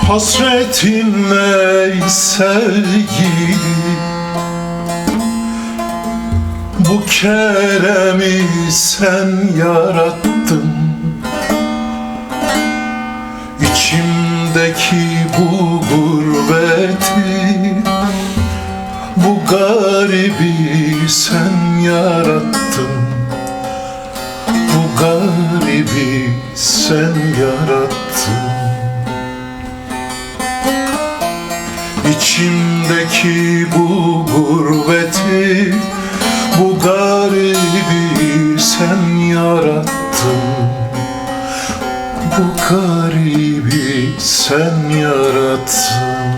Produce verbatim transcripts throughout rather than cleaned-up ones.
Hasretim ey sevgili, bu Kerem'i sen yarattın. İçimdeki bu gurbeti, bu garibi sen yarattın. Bu garibi sen yarattın. İçimdeki bu gurbeti, bu garibi sen yarattın. Bu garibi sen yarattın.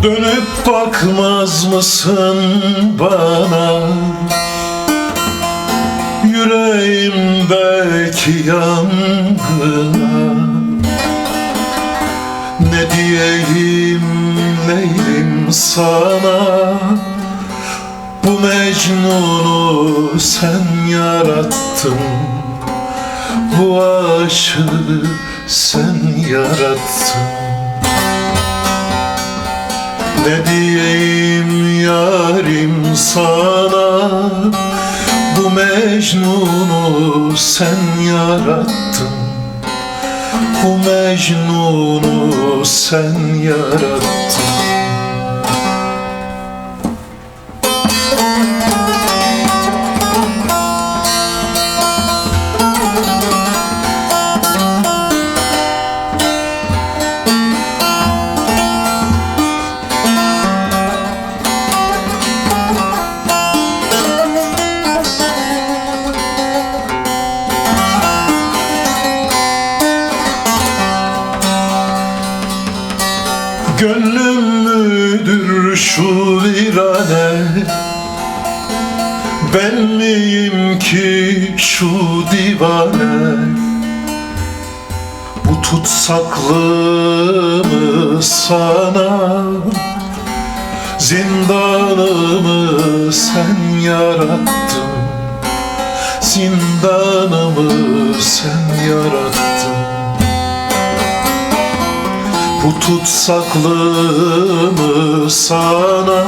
Dönüp bakmaz mısın bana, yüreğimdeki yangına? Ne diyeyim Leylim sana, bu Mecnun'u sen yarattın, bu aşığı sen yarattın. Ne diyeyim yarim sana, bu Mecnun'u sen yarattın. Bu Mecnun'u sen yarattın. Gönlüm müdür şu virane, ben miyim ki şu divane? Bu tutsaklığımı sana, zindanımı sen yarattın. Zindanımı sen yarattın. Bu tutsaklığımı sana,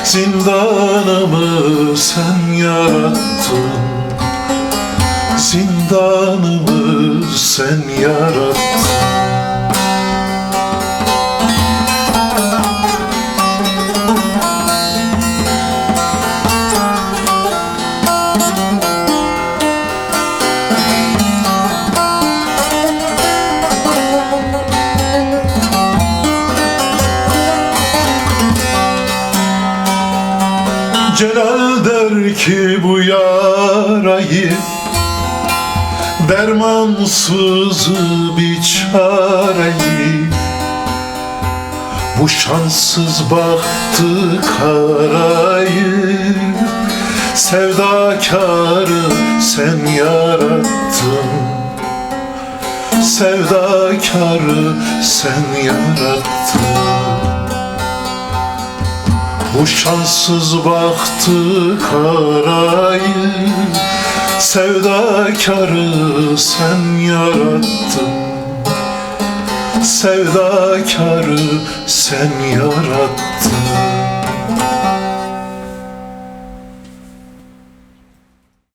zindanımı sen yarattın. Zindanımı sen yarattın. Celal der ki bu yarayı dermansız biçareyi, bu şanssız bahtı karayı, sevdakarı sen yarattın. Sevdakarı sen yarattın. Bu şanssız bahtı karayı, sevdakarı sen yarattın. Sevdakarı sen yarattın.